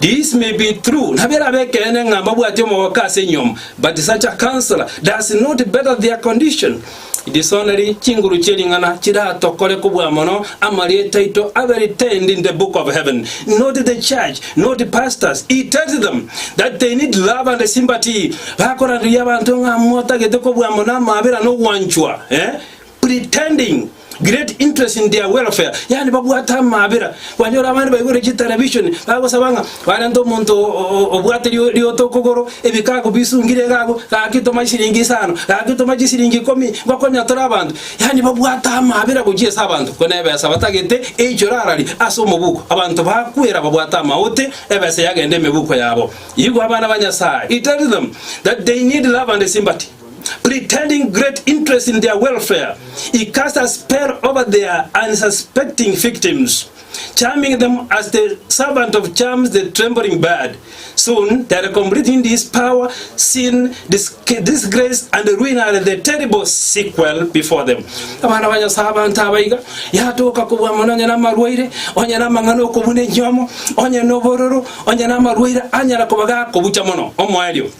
This may be true, nabo erabe ekeene ng'a mbabwati omogoko ase enyiomo, but such a counsellor does not better their condition. It is only chinguru chie ring'ana chiratokore kobua mono amarieta aito abe retained in the book of heaven, not the church, not pastors. He tells them that they need love and sympathy. Bakoranderia abanto ng'a motagete kobua mono amaabera na ogwanchwa, eh, pretending great interest in their welfare, yaani babwate amaabera. Kwanyora abande baigure chitelevishoni bagosaba ng'a barente omonto obwate rioto okogoro, ebikaku bisungire iga abwo, gaki toma chisiringi isano, gaki toma chisiringi ikomi, ngokonya tore abanto. Yaani babwate amaabera gochia ase abanto, ko nebesa batagete eichore arari ase omobuko. Abanto bakwera babwate amaote, ebesa yagenda emebuko yabo. Igwa abana ba Nyasae, he tells them that they need love and sympathy, pretending great interest in their welfare, he casts a spell over their unsuspecting victims, charming them as the servant of charms the trembling bird. Soon they are completely in his power, sin, disgrace and ruin are the terrible sequel before them. Abana ba Nyasae abanto aba iga, yatoka kobua mono onye namarwaire, onye namang'ana okobuna enyomo, onye nobororo, Onye namarwaire anyare koba gakobucha mono omoerio.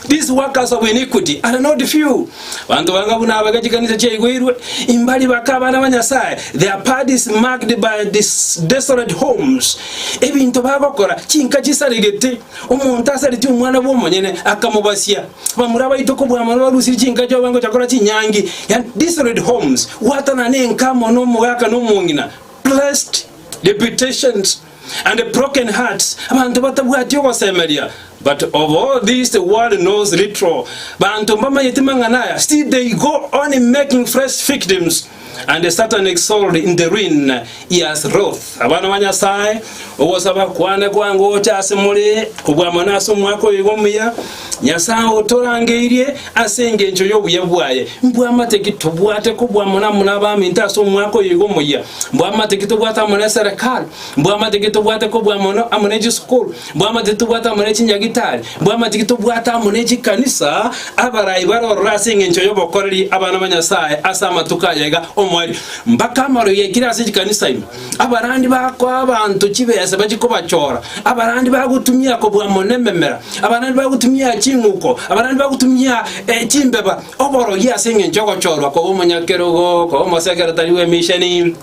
These workers of iniquity are not few. Banto banga buna abake chikanisa chiaigweirwe, imbari bake abana ba Nyasae, their path is marked by desolate homes. Ebinto bagokora, chinka chisaregete, omonto asaretie omwana bw'omonyene akamobasia. Bamura baito kobua mono barusirie chinka chiabo bangocha kora chinyangi, yani desolate homes, gwatanana enka amo nomogaka na omong'ina, blessed reputations. and broken hearts, abanto batabwati ogosemeria, but of all this the world knows little, banto mbamanyeti mang'ana aya, still they go on making fresh victims, and Satan exult in the ruin he has wrought. Abana ba Nyasae, ogosaba kwane kwangocha ase more kobua mono ase omwaka oyo iga omuya, Nyasae otorangeirie ase engencho y'obuya bwaye, mbwamate ki tobwate kobua mono amo nabaminto ase omwaka oyo iga omuya? Mbwamate ki tobwate amo neserekari? Mbwamate ki tobwate kobua mono amo ne chisukuru? Mbwamate ki tobwate amo ne chinyagitari? Mbwamate ki tobwate amo ne chikanisa? Abarai bare ororo ase engencho y'obokoreri abana ba Nyasae ase amatuko aya iga omoerio, mpaka amarogi aikire ase chikanisa ime. Abarandi bakoa abanto chibesa bachie kobachora, abarandi bagotumia kobua mono ememera, abarandi bagotumia ching'uko, abarandi bagotumia chimbeba, oborogi ase engencho y'ogochorwa koba omonyakerogo, koba omosekeretari bw'emisheni.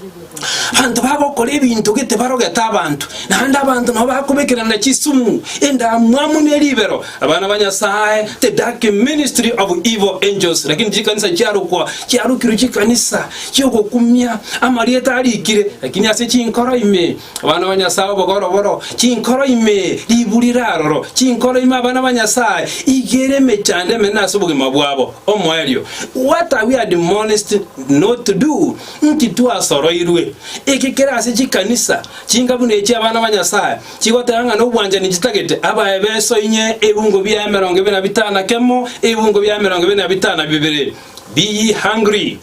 Abanto bagokora ebinto gete barogete abanto, naende abanto nabo bakobekerana chisumu, endamwamu ne ribero. Abana ba Nyasae, the dark ministry of evil angels, lakini chikanisa chiarokwa chiarokirwe chikanisa chiogokumia, amarieta arikire, lakini ase chinkoro ime, abana ba Nyasae obogoro-boro, chinkoro ime ribu rire aroro, chinkoro ime abana ba Nyasae, iga ere emechando emenene ase obogima bwabo. Omoerio, what are we admonished not to do? Nki twasoroirwe? Eke kere ase chikanisa chinga buna echi abana ba Nyasae chigoteba ng'a nobwanchani chitagete abae besoinye ebungo bia emerongo ebere na bitano na kemo, ebungo bia emerongo ebere na bitano na bibere. Be ye hungry,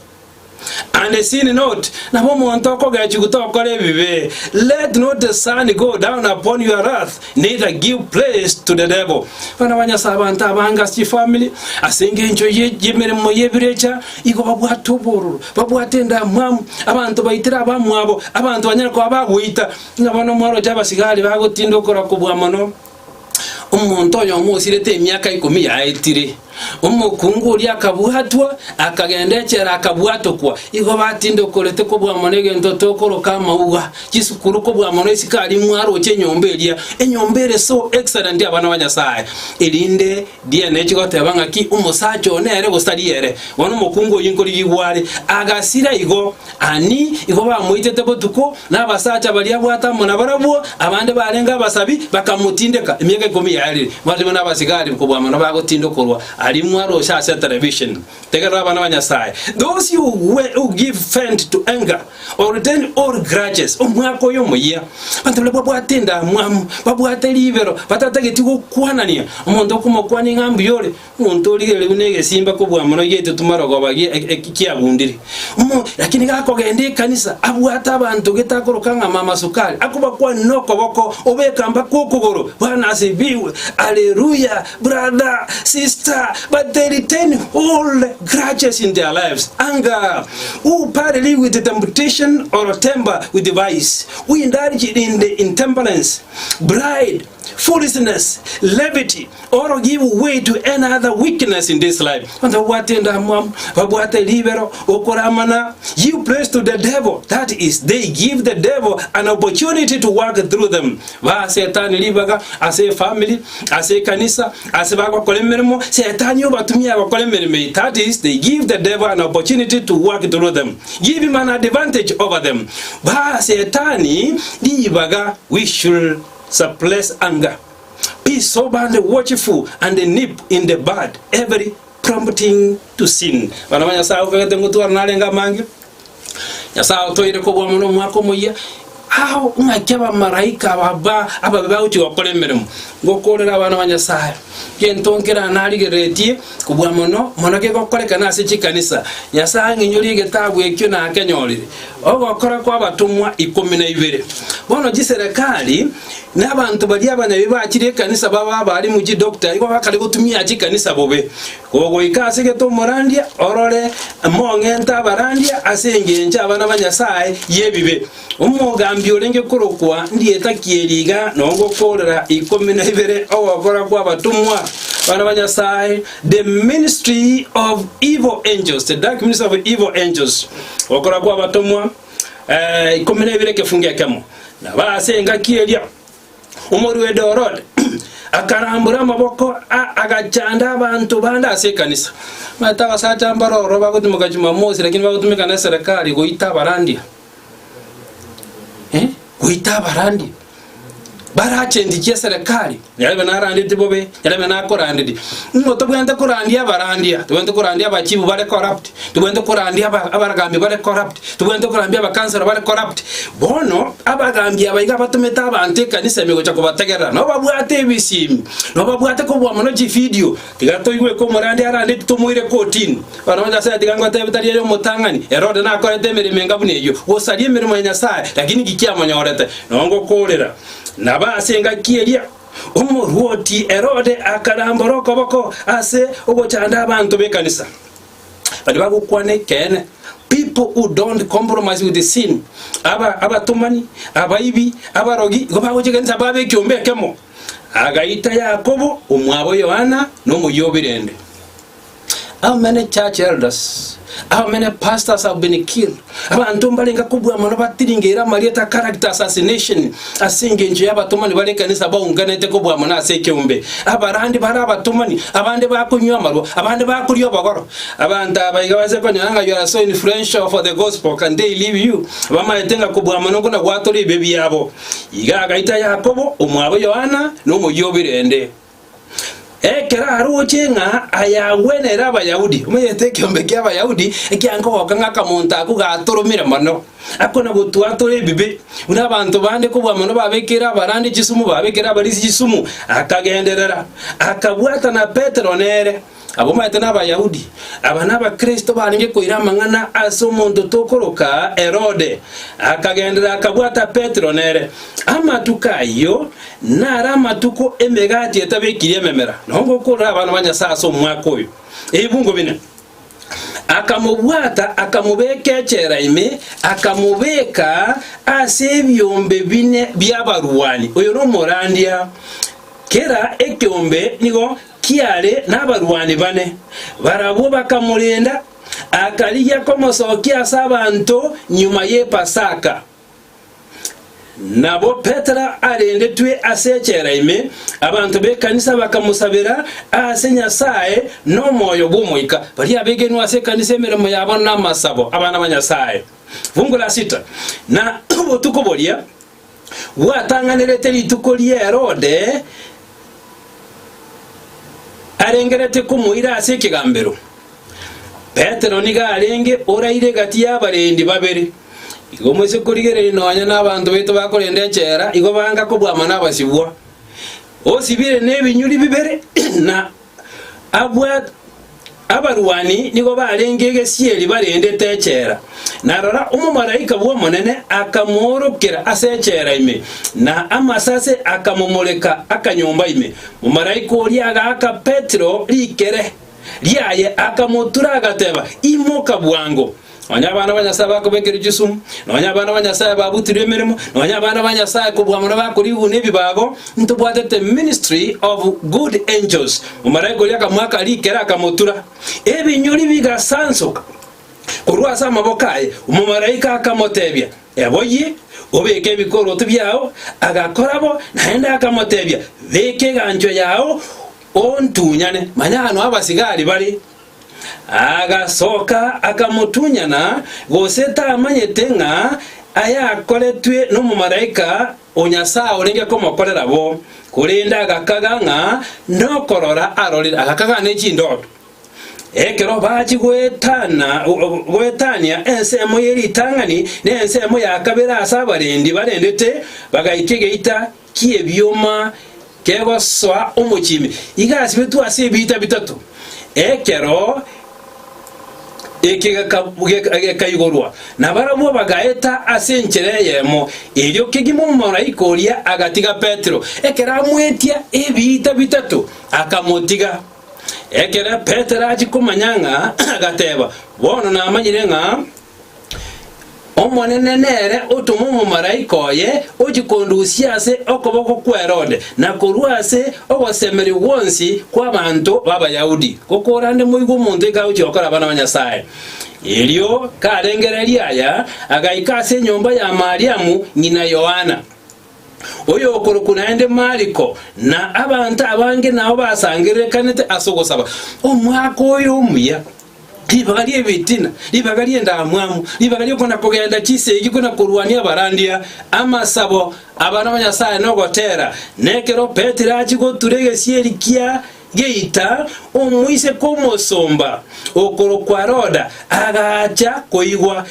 and sin not, nabo omonto okogechigwa tokora ebibe. Let not the sun go down upon your wrath, neither give place to the devil. Abana ba Nyasae abanto abange ase chifamiri, ase engencho y'emeremo y'ebirecha, igo babwate obororo, babwate endamwamu, abanto baitire abamwabo, abanto banyare koba bagoita, ng'a bono mwaroche abasigari bagotinda okora kobua mono. Omonto oyomo osirete emiaka ikomi yaetire. Omokungu oria akabwatwa, akagenda echela akabwatokwa. Igo batindokorete kobua mono egento tokoroka amauga, chisukuru kobua mono isiko aria mwaroche enyomba eria, enyomba ere so excellent abana ba Nyasaye. Erinde DNA chigoteba ng'aki omosacha one ere gose tari ere. Bono omokungu oyio nkorigigwa are, agasira igo. Ani igo bamoitete botuko, na abasacha baria abwate amo nabarabwo, abande barenge abasabi, bakamotindeka. Emiaka ikomi yaerire, barabwo nabasigari kobua mono bagotindokorwa aria mwaroshe ase television. Tegerera abana ba Nyasae. Those who, who give vent to anger or retain all grudges, omwaka oyo omoyia, abanto baria babwate endamwamu, babwate ribero, batatageti gokwanania, omonto okomokwania ng'a mbuya ore, Omonto origereria buna egesimba kobua mono giaitete marogoba kiagundire. Omo, lakini gakogenda ekanisa abwate abanto getakoroka ng'a mama sukari, akobakwania nokoboko, obeka mpaka okogoro, Bwana asifiwe, Alleluia, brother, sister, but they retain all grudges in their lives, anger, who parley with temptation or tamper with vice, who indulge in the intemperance, pride, foolishness, levity, or give way to any other weakness in this life. Abanto babwate endamwamu, babwate ribero, okoramana, give place to the devil, that is, they give the devil an opportunity to work through them. Baa Setani ribaga ase efamily, ase ekanisa, ase bagokora emeremo, Setani obatumia gokora emeremo eye, that is, they give the devil an opportunity to work through them. Give him an advantage over them. Baa Setani ribaga, we should suppress anger. Be sober and watchful and nip in the bud every prompting to sin. Abana ba Nyasae okagete ngotwara narenge amange, Nyasae otoire kobua mono omwaka omoyia, ao ng'aki abamaraika aba ababe bagochia gokora emeremo. Ngokorera abana ba Nyasae, gento nkere narigereretie kobua mono, mono kegokorekana ase chikanisa. Nyasae ang'inyorie egetabu ekio nakenyorire, Ogokora kw'abatomwa ikomi na ibere. Bono chiserekari na abanto baria abanyabibe bachire ekanisa babe abalimu chidoctor igo bakare gotumia chikanisa bobe. Gogoika ase gete omorandia orore mong'ente abarandia ase engencho abana ba Nyasae y'ebibe. Omogambi orenge korokwa ndieta kieri iga nogokorera 12 ogokora kw'abatomwa abana ba Nyasae the ministry of evil angels the dark ministry of evil angels. Gokora kw'abatomwa 12 ekefungo ekemo. Nabo ase engaki eria omoruedi Herode akarambora amaboko agachanda abanto bande ase ekanisa. Omanyete abasacha mbare ororo bagotumeka Jumamosi lakini bagotumeka na eserekari goita abarandia. Eh, goita abarandia. Barachendichie eserekari, nyarebe narandetie bobe, nyarebe nakorandetie. Ng'o tobwenerete korandia abarandia? Tobwenerete korandia abachifu bare corrupt, tobwenerete korandia aba abaragambi bare corrupt, tobwenerete korandia abakansara bare corrupt. Bono, abagambi aba iga batomete abanto ekanisa ime gocha kobategerera, nabo babwate ebisiimi, nabo babwate kobua mono chividio, tiga toigweke omorandia arandetie tomoire kotini. Bono Nyasae tiga ngotebie tari ere omotang'ani, Herode nakorete emeremo enga buna eyio, gosaria emeremo ya Nyasae, lakini inki kiamonyorete? Nongokoorera. Nabo ase engaki eria omorwoti Herode akarambora okoboko ase ogochanda abanto b'ekanisa, baria bagokwana ekeene, people who don't compromise with sin, aba abatomani, abaibi, abarogi, igo bagocha ekanisa babe ekiombe ekemo. Agaita Yakobo omwabo Yohana na omoyio o birende. How many church elders, how many pastors have been killed? Abanto mbarenge kobua mono batiringeire amarieta character assassination ase engencho y'abatomani bare ekanisa baunganete kobua mono ase ekeombe. Abarandi bare abatomani, abande bakonywa amarwa, abande bakoria obogoro. Abanto aba iga base konyora ng'a you are so influential for the gospel, can they leave you? Bamaete ng'a kobua mono nkuna gwatora ebibe biabo. Iga agaita Yakobo, omwabo Yohana, na omoyio o birende. Ekero aroche ng'a ayagwenere Abayahudi, omanyete ekeombe ki'Abayahudi ekiankogoka ng'a akamonto akwo gatoromire mono, akona gotwatora ebibe, buna abanto bande kobua mono babekeire abarandi chisumu, babekeire abarisia chisumu, akagenderera, akabwata na Petero nere. Abwo omanyete n'Abayahudi, aba n'Abakristo barenge koira amang'ana ase omonto tokoroka Herode. Akagenderera akabwata Petero nere. Amatuko ayio naro amatuko emegati etabekirie ememera, nongo okorora abana ba Nyasae ase omwaka oyo. Ebibungo bine. Akamobwata, akamobeka echela ime, akamobeka ase ebiombe bine bi'abarwani. Oyo nomorandia. Kera ekeombe nigo. kiare nabarwani bane. Barabwo bakamorenda, akarigia komosokia ase abanto nyuma y'Epasaka. Nabo Petero arendetwe ase echela ime, abanto b'ekanisa bakamosabera ase Nyasae nomoyo bw'Omoika. Baria abegenwa ase ekanisa emeremo yabo namasabo, abana ba Nyasae. Fungu la sita. Na obotuko boria bwatang'anerete rituko ria Herode arengeretie komoira ase ekegambero, Petero nigo arenge oraire egati y'abarendi babere. Igo moise korigereria nonya nabanto baito bakorenda echela, igo banga kobwama nabasibwa. Osibire nebinyuri bibere na abwa abarwani nigo barenge egesieri barendete echela. Na rora, omomalaika bw'Omonene akamoorokera ase echela ime, na amasase akamomoreka akanyomba ime. Omomalaika oria agaaka Petero rikere riaye, akamotura, agateba, Imoka bwango! Nonya abana ba Nyasae bakobekerwa chisumu, nonya abana ba Nyasae babutirwe emeremo, nonya abana ba Nyasae kobua mono bakorigwa nebibago, ntobwatete ministry of good angels. Omomalaika oria akamoaka rikere akamotura. Ebinyuri bigasansoka korwa ase amaboko aye. Omomalaika akamotebia, Eboyie, obeke ebikoroto biao. Agakora bo, naende akamotebia, Beka eganchwa yao, ontunyane. Manya ano abasigari bare. Agasoka akamotunyana, gose tamanyete ng'a ayakoretwe nomomalaika o Nyasae orenge komokorera bo, korende agakaga ng'a nokorora arorire, agakaga ne chindoto. Ekero bachia goetana goetania ensemo ye ritang'ani na ensemo ya kabere ase abarendi barendete, bagaika egeita ki'ebioma kegosoa omochie ime, iga asibetwe ase ebiita bitato. Ekero eke gekaigorwa, na barabwo bagaeta ase enchera eyemo. Erio kegima omomalaika oria agatiga Petero. Ekero amwetia ebiita bitato, akamotiga. Ekero Petero achia komanya ng'a, agateba, Bono namanyire ng'a Omonene nere otoma omomalaika oye ochie kondusia ase okoboko kwa Herode, na korwa ase ogosemeria gwonsi kw'abanto b'Abayahudi. Gokorande moigwe omonto eke agochia gokora abana ba Nyasae. Erio karengereria aya, agaika ase enyomba ya Mariamu ng'ina Yohana, oyokorokwa naende Mariko, na abanto abange nao basangererekanete ase ogosaba omwaka oyo omuya. Ribaga ri'ebitina, ribaga ri'endamwamu, ribaga ri'okona-kogenda chisegi kona-korwania abarandia, amasabo, abana ba Nyasae nogotera. Nekero Petero achia gotura egesieri kia geita, omoiseke omosomba, okorokwa Roda, agacha koigwa.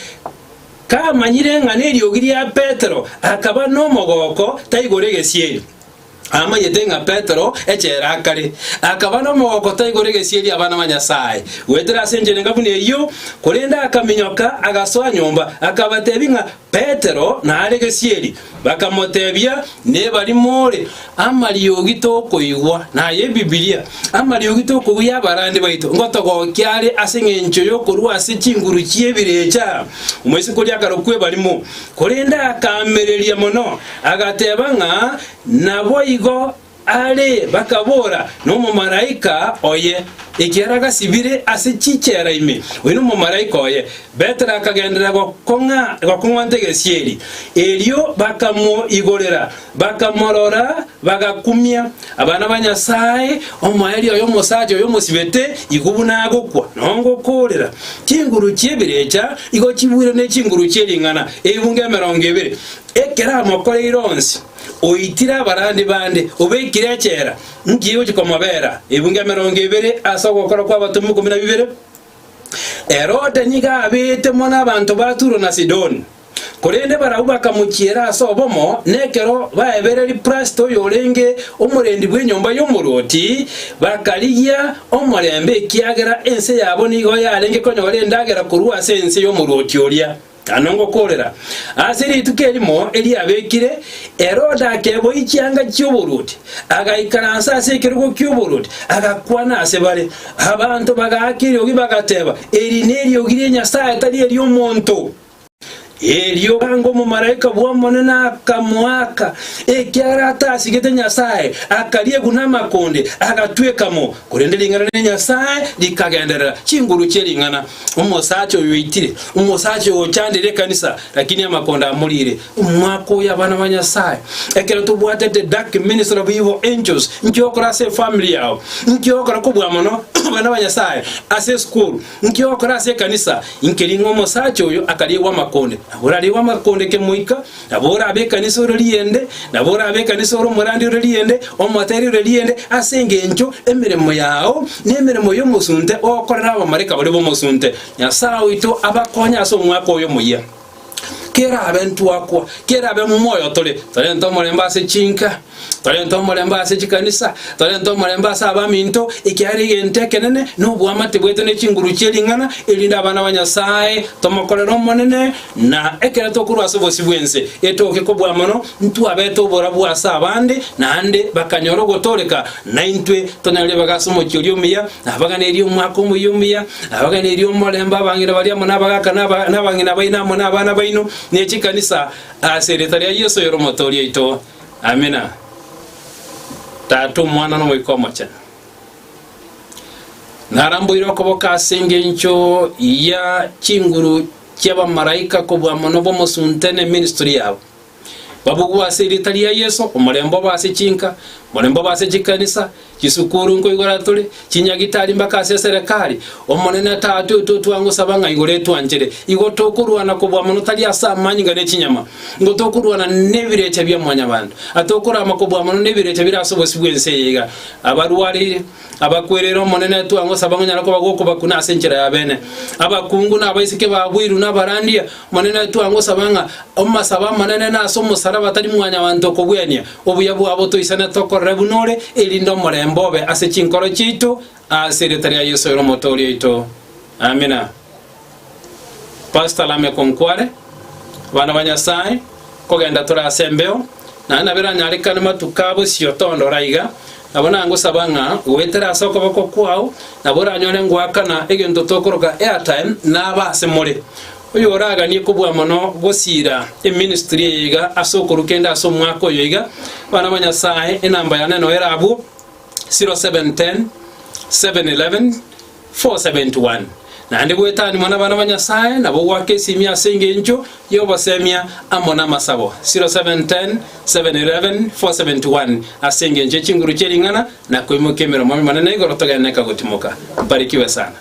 Kamanyire ng'a neriogi ria Petero, akaba nomogoko taigora egesieri. Amanyete ng'a Petero echela akare, akaba nomogoko taigora egesieri abana ba Nyasae goetera ase enchera enga buna eyio, korende akaminyoka agasoa nyomba, akabatebia ng'a Petero nare gesieri. Bakamotebia, Nebarimo ore, amariogi tokoigwa naye Ebibilia, amariogi tokoigwa y'abarandi baito, ngotogokia are ase engencho y'okorua ase chinguru chi'ebirecha. Omoiseke oria akarokwa ebarimo, korende akaamereria mono, Agateba ng'a naboigo are, bakabora, Nomomalaika oye, ekiagera gasibire ase chichela ime. Oyo nomomalaika oye. Petero akagenderera gokong'a gokong'onta egesieri. Erio bakamoigorera, bakamorora, bagakumia. Abana ba Nyasae, omoerio oye omosacha oyo omosibete, igo buna agokwa, nongokoorera. Chinguru chi'ebirecha igo chibuire ne chinguru chie ring'ana, ebibungo emerongo ebere. Ekero amokoreire onsi, oitire abarandi bande, obekire echela, nki egochia komobera? Ebungo emerongo ebere ase ogokora kw'abatomwa ikomi na bibere. Herode nigo abeete mono abanto ba Turo na Sidoni. Korende barabwo bakamochiera ase obomo, na ekero baebereria Plasto oyorenge omorendi bw'enyomba y'omoruoti, bakarigia omorembe, ekiagera ense yabo nigo yarenge konyora endagera korwa ase ense y'omoruoti oria. Na ngokoorera ase rituko erimo eriabekire, Herode akeboyia chianga chi'oboruoti, agaikaransa ase ekerogo ki'oboruoti, agakwana ase bare. Abanto bagaaka eriogi, bagateba, Eri neriogi ria Nyasae, tari eri'omonto. Erio bwango omomalaika bw'Omonene akamoaka, ekiagera atasigete Nyasae, akariegwa namakonde, agatweka mo. Korende ring'ana ria Nyasae rikagenderera chinguru chie ring'ana. Omosacha oyo oitire, omosacha oyo ochandire ekanisa, lakini amakonde amorire. Omwaka oyo abana ba Nyasae, ekero tobwatete dark ministry of evil angels, nki okora ase efamily yao? Nki okora kobua mono abana ba Nyasae ase esukuru? Nki ogokora ase ekanisa? Inkeri ng'a omosacha oyo akariegwa amakonde. Nabo orariegwe amakonde kemoika, nabo orabe ekanisa ore riende, nabo orabe ekanisa ore omorandi ore riende, omoteri ore riende, ase engencho emeremo yao nemeremo y'omosunte ogokorera abamareka baria b'omosunte. Nyasae oito abakonye ase omwaka oyo omoyia. Kerabe ntwakwa, kerabe moyo tore, torente omorembe ase chinka, torente omorembe ase chikanisa, torente omorembe ase abaminto, ekiagera egento ekenene noboamate bwaito ne chinguru chie ring'ana, erinde abana ba Nyasae tomokorere Omonene, na ekero tokorwa ase obosio bw'ense, etoke kobua mono, ntwabete oborabu ase abande, naende bakanyora ogotooreka, naintwe tonyore ribaga ase omochie oria omuya, Nabaganerie omwaka omoyia omuya, nabaganerie omorembe abang'ina baria amo nabagaaka na abang'ina baino amo nabana baino, ne chikanisa, ase erieta ria Yeso oyore Omotooria oito. Amina. Tata, Omwana, na Omoika Omochenu. Naramboire okoboko ase engencho ya chinguru chi'abamalaika kobua mono b'omosunte ne ministry yabo. Babugwe ase erieta ria Yeso, omorembe obe ase chinka, omorembe obe ase chikanisa, chisukuru nkoigora tore, chinyagitari mpaka ase eserekari. Omonene Tata oito twangosaba ng'a igoro etwanchere. Igo tokorwana kobua mono tari ase amanyinga ne chinyama, nigo tokorwana nebirecha bia mwanyabanto. Atokorama kobua mono nebirecha bire ase obosio bw'ense eye iga. Abarwareire. Abakwerere Omonene twangosaba ng'a onyare koba gokobakuna ase enchera ya bene. Abakungu na abaiseke babuirwe na abarandia, Omonene twangosaba ng'a amasabo amanene na ase omosaraba tari mwanyabanto okobwenia. Obuya bwabo toisane tokorere buna ore, erinde omorembe obe ase chinkoro chiaito, ase erieta ria Yeso ere Omotooria oito. Amina. Pastor Lameck Onkware, Abana ba Nyasae, kogenda tore ase embeo, naende nabo eranyarekane matuko a bosio tondora iga, nabo nangosaba ng'a goetera ase okoboko kwao, nabo oranyore ngoakana egento tokoroka airtime nabe ase more. Oyoraganie kobua mono gosiira eministry eye iga ase okorwa kende ase omwaka oyo iga, abana ba Nyasae, enamba yane noyo ere abwo, 0710 711 471. Naende goetania mono abana ba Nyasae, nabo goaka esimi ase engencho y'obosemia amo namasabo, 0710 711 471, ase engencho ye chinguru chie ring'ana na koimokia emeromo emenene igoro togeneka gotimoka. Mbarikiwe sana.